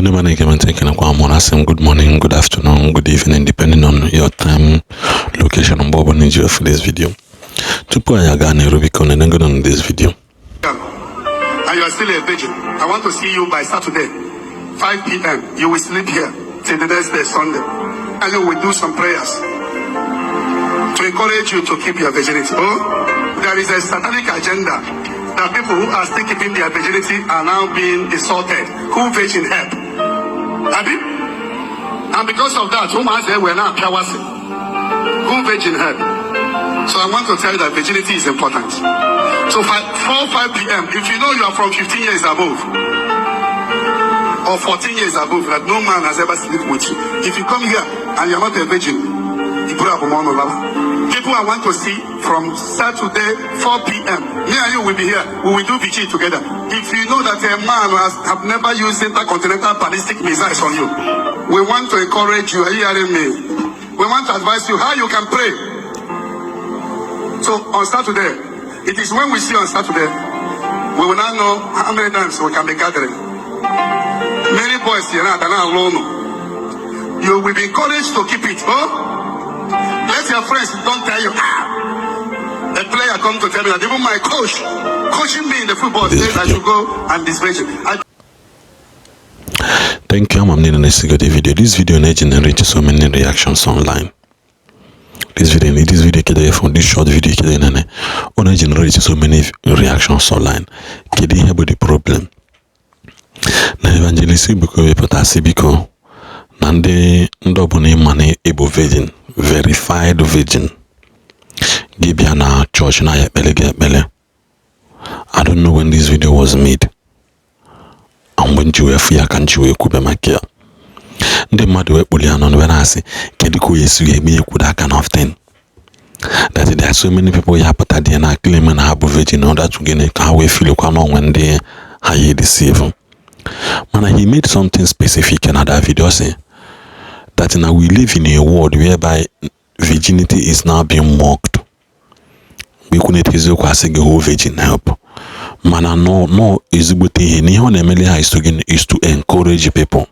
Ndị ma na-ege m ntị, ekenekwa m. Asị m good morning, good afternoon, good evening, depending on your time, location, mgbe ọbụla iji ofu this video. Tupu anyị aga n'iru, biko nenegodo na this video. And you are still a virgin, I want to see you by Saturday, 5 p.m. You will sleep here till the next day, Sunday. And you will do some prayers to encourage you to keep your virginity. Oh, there is a satanic agenda that people who are still keeping their virginity are now being insulted. Who virgin help? Abi? And because of that, whom has we're now piawasi. Who virgin help? So I want to tell you that virginity is important. So 5, 4, 5 p.m., if you know you are from 15 years above or 14 years above, that no man has ever slept with you. If you come here and you're not a virgin, you put up a lava. People I want to see from Saturday, 4 p.m. Me and you will be here. We will do vigil together. If you know that a man has have never used intercontinental ballistic missiles on you, we want to encourage you. Are you hearing me? We want to advise you how you can pray. So on Saturday, it is when we see on Saturday, we will now know how many times we can be gathering. Many boys here now are not alone. You will be encouraged to keep it. Oh, let your friends don't tell you. Ah, a player come to tell me that even my coach coaching me in the football This says I video. Should go and disvirgin. I Thank you. Ama m niile na-esigo the video. This video na-generate so many reactions online. This video kedu for this short video kedu nene ọ na-generate so many reactions online. Kedu ihe bụ the problem na Evangelist Ebuka wepụtasị? Biko, na ndị ọbụla ịma na ịbụ virgin, verified virgin, gị bịa na chọọchị na ya ekpere gị ekpere. I don't know when this video was made. Mgbe m ji wee fụ ya ka m ji wee kwube maka ya, ndị mmadụ wee kpụrụ ya n'ọnụ wee na-asị, kedu ka o esi eme ekwu that kind of thing, that there are so many people ya pụta dị na claim na ha bụ virgin in order to gịnị ka ha wee filikwa n'onwe ndị ha ya deceive. Mana he made something specific na that video, say that now we live in a world whereby virginity is now being mocked. Mgbe ikwu na-ete eziokwu, asị gị who virgin help. Mana no ezigbote ihe na ihe ọ na-emeli ha is to gịnị? Is to encourage people,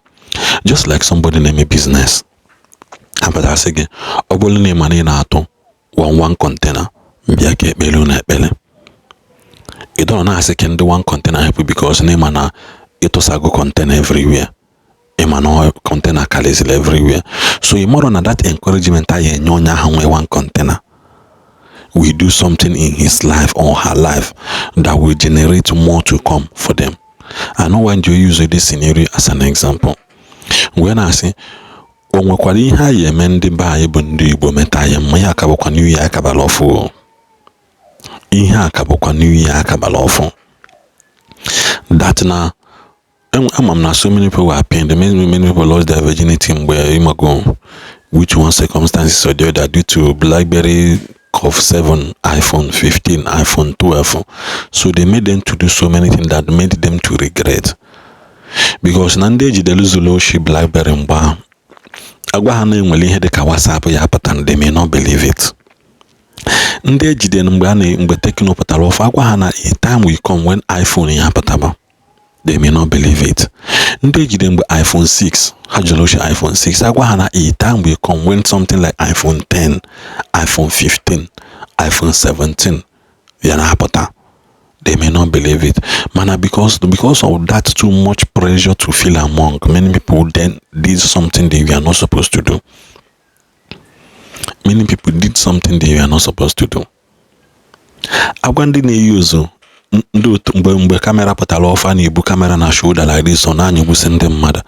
just like somebody na-eme business apụta sị gị, ọ bụrụ na ị ma na ị na-atụ one one container, mbịa ka ekpere unu ekpere. Ị dọrọ na-asị ka ndị one container help, because na ịma na ịtụsago container everywhere, ịma na container karịzịrị everywhere. So ị marọ na that encouragement a ya enye onye ahụ nwee one container will do something in his life or her life that will generate more to come for them. I know when you use this scenario as an example, wee na-asị o nwekwara ihe anyị eme ndị be anyị bụ ndị Igbo meta anyị mma. Ihe aka bụkwa New Year akabala ọfụ, ihe a ka bụkwa New Year akabala ọfụ, that na ama m na so many people were pained. Many, many people lost their virginity mgbe ịmago which one circumstances or the other due to BlackBerry Curve 7, iPhone 15, iPhone 12. So they made them to do so many things that made them to regret, because na ndị ejidere zuru oshi BlackBerry mgbe ahụ, agwa ha na enwere ihe dịka WhatsApp ya pụta, they may not believe it. Ndị ejidere mgbe a na mgbe Tecno pụtara ọfụ, agwa ha na a time will come when iPhone ya pụtaba, they may not believe it. Ndị ejide mgbe iPhone 6 ha jụrụ ochie iPhone 6, agwa ha na a time will come when something like iPhone 10, iPhone 15, iPhone 17 ya na-apụta, they may not believe it. Mana because of that too much pressure to feel among many people, then did something they were not supposed to do. Many people did something they were not supposed to do. Agwa ndị na-eyuzu ndị otu mgbe camera pụtara ọfa na-ebu camera na shoulder like this, ọ na-anyụgbusi ndị mmadụ.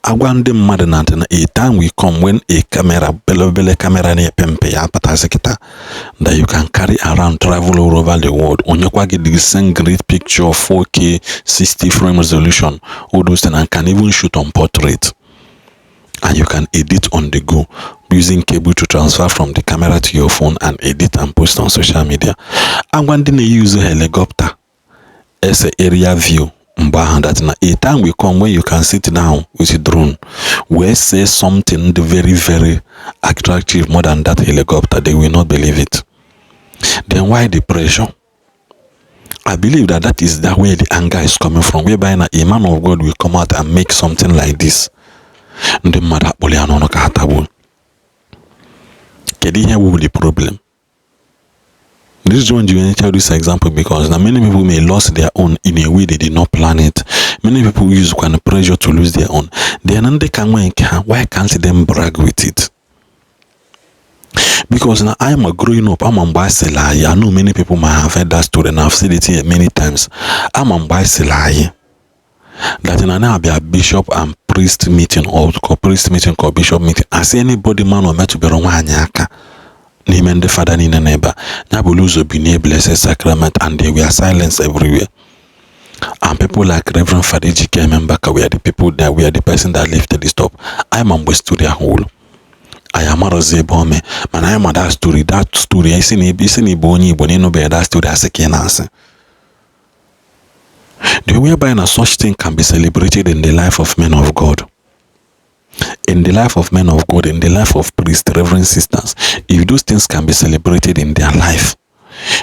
Agwa ndị mmadụ na na a time will come when a camera, obele camera na-epe mpe ya apụtasị kịta that you can carry around, travel all over the world, onyekwa gị the same great picture, 4K 60 frame resolution, all those things, and can even shoot on portrait, and you can edit on the go using cable to transfer from the camera to your phone and edit and post on social media. Agwa ndị na-use helicopter ese area view mgbe ahụ that na a time will come when you can sit down with a drone wee say something very, very attractive, more than that helicopter, they will not believe it. Then why the pressure? I believe that that is that where the anger is coming from, whereby na a man of God will come out and make something like this, ndị mmadụ akpọrọ ya n'ọnụ ka ha tagbuo. Kedu ihe bụ the problem? This one, you tell this example because now many people may lose their own in a way they did not plan it. Many people use kind of pressure to lose their own. Then ndị ka nwee nke ha, why can't them brag with it? Because now I'm a growing up, ama mgbe a sịrị anyị, I know many people might have heard that story and I've said it here many times. Ama mgbe a sịrị anyị that na na-abịa bishop and priest meeting or priest meeting or bishop meeting, as anybody man o metụbere nwaanyị aka n'ime ndị fada niile n'ebe a, ya bụrụ ụzọ binie Blessed Sacrament, and they were silence everywhere. And people like Reverend Father Ejike Mbaka were the people that were the person that lifted this up. Anyị ma mgbe story ahụ wụrụ, anyị amarọzi ebe o mee, mana anyị ma that story. That story, isi na ịbụ onye Igbo na ịnụbeghị that story, asị ka ị na-asị. The whereby na such thing can be celebrated in the life of men of God, in the life of men of God, in the life of priests, reverend sisters, if those things can be celebrated in their life,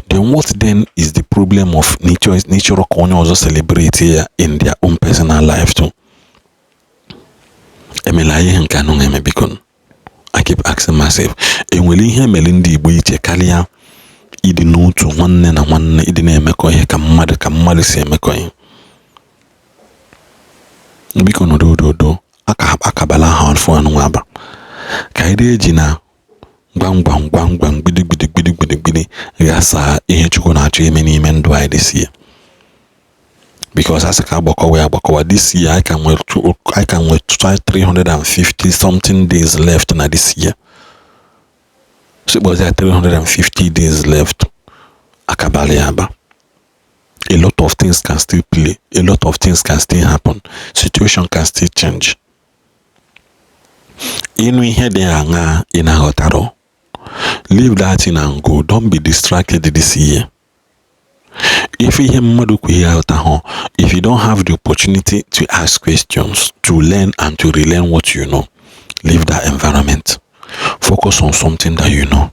then what then is the problem of nature nature ka onye ọzọ celebrate ya in their own personal life too? Emela ihe nke anụ na-eme. Biko, I keep asking myself, enwere ihe mere ndị Igbo iche karịa ịdị n'otu, nwanne na nwanne, ịdị na-emekọ ihe ka mmadụ si emekọ ihe? Biko, nọdụ ododo akabala ha afọ anụ aba ka anyị eji na gwam gwam gwam gwam, gbidi gbidi gbidi gbidi gbidi, ghasaa ihe Chukwu na-achọ ime n'ime ndụ anyị this year, because asị ka agbakọwa ya agbakọwa this year, anyị ka nwee 350 something days left na this year. So kpọzi ya 350 days left, akabala ya aba. A lot of things can still play, a lot of things can still happen, situation can still change. Ịnụ ihe dị aṅaa ị na-aghọtarọ, leave that thing and go. Don't be distracted this year. If ihe mmadụ kwu aghọtahụ, if you don't have the opportunity to ask questions, to learn and to relearn what you know, leave that environment. Focus on something that you know.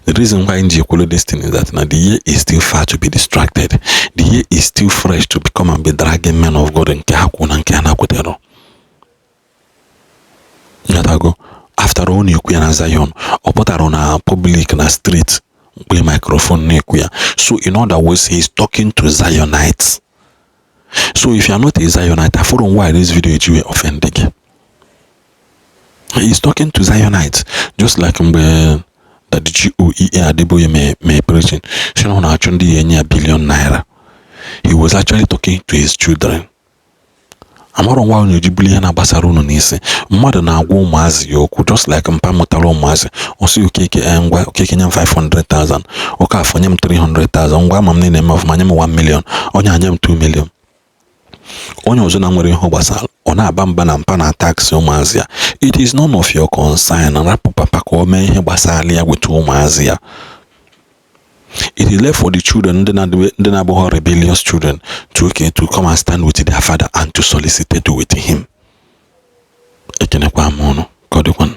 The reason why m ji ekwulu this thing is that now the year is still far to be distracted. The year is still fresh to become and be dragging men of God nke ha kwu na nke ha na-akwetero. Nyatago, after all, na-ekwu ya na Zion, ọ pụtara na public na street mgbe microphone na-ekwu ya. So in other words, he is talking to Zionites. So if you are not a Zionite, afọrọ why this video eji wee offend gị. He is talking to Zionites, just like mgbe Daddy GOEA Adeboye mee preaching si na ọ na-achọ ndị ya enye ya billion naira. He was actually talking to his children. Amarọ nwa onye ji buli ihe na-agbasara unu n'isi. Mmadụ na-agwa ụmụazị ya okwu, just like mpa mụtara ụmụazị, ọsị Okeke, ngwa Okeke, nye m 500,000, Okafọ, nye m 300,000, ngwa, ama m na eme ọfụma, nye m 1 million, onye anye m 2 million. Onye ọzọ na nwere ihe gbasara, ọ na-aba mba na mpa na tax ụmụazị ya. It is none of your concern. Rapụ papa ka o mee ihe gbasara ya, weta ụmụazị ya. It is left for the children, ndị na-abụghị rebellious children, to, okay, to come and stand with their father and to solicitate with him. Ekenekwa m ụnụ ka ọ dịkwanụ.